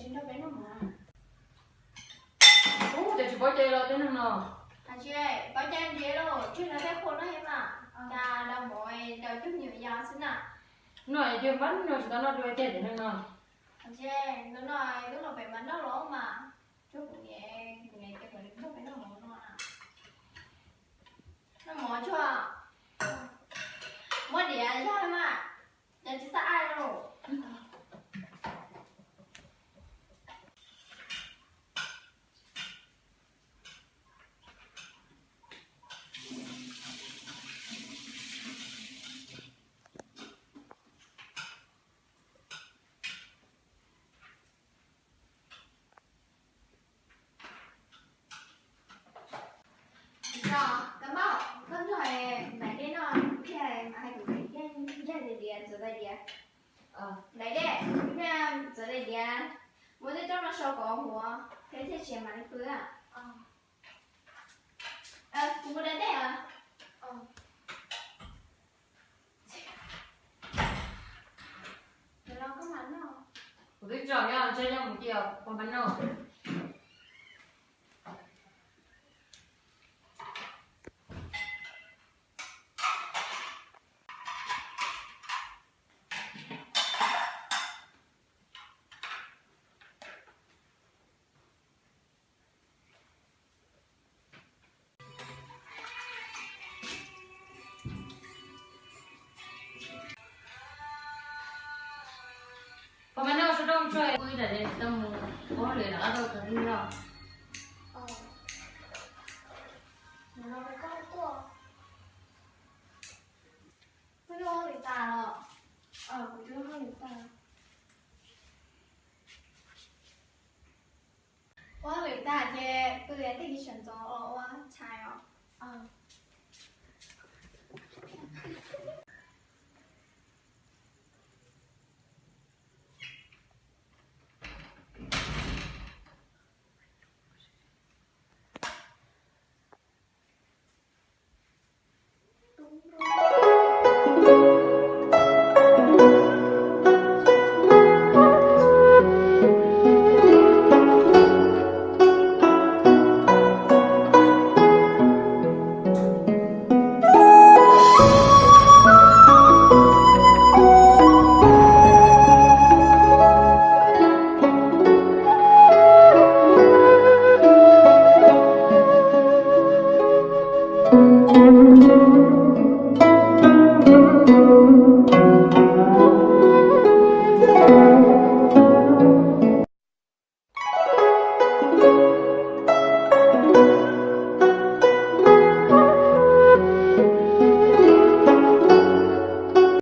Nrog peb noj mov. Ub, cas tsis paub cai los tej neeg no. Hais tsis paub cai ntsia lauj, tsis nrog tej qhua noj thiab mas. Cas nrog mov nrog cub nyuam yau xwb na. No yog npab no tsis tau noj dua tiag cov neeg no. Hais tsis no no, twb los pem mas noj los mas. Tsuas kuv niam, kuv niam ces kuv nrog peb noj mov no na. Noj mov tsuag. Muab diav yog mas, cas tsis xav ai lauj. Koj npauj, koj nrog Maiv Dej noj thiaj mas hais tias Maiv Dej ntxuav tais diav. Maiv Dej, thiaj ntxuav tais diav, muab tej rooj no sau kom huv, thiab thiaj tsis mam li pw. Kuv mus da dej os. Kuv twb tso nyob ntshe nyob mus cia pog Maiv Dej. Pog Maiv Dej, sawv daws tso, kuv ib daim tsis tau mus ua hauj lwm rov qab tuaj txog twg no. Koj ua hauj lwm tas los? Kuv twb ua hauj lwm tas. Ua hauj lwm tas ces pw ib pliag sawv ntxov los ua tshais os.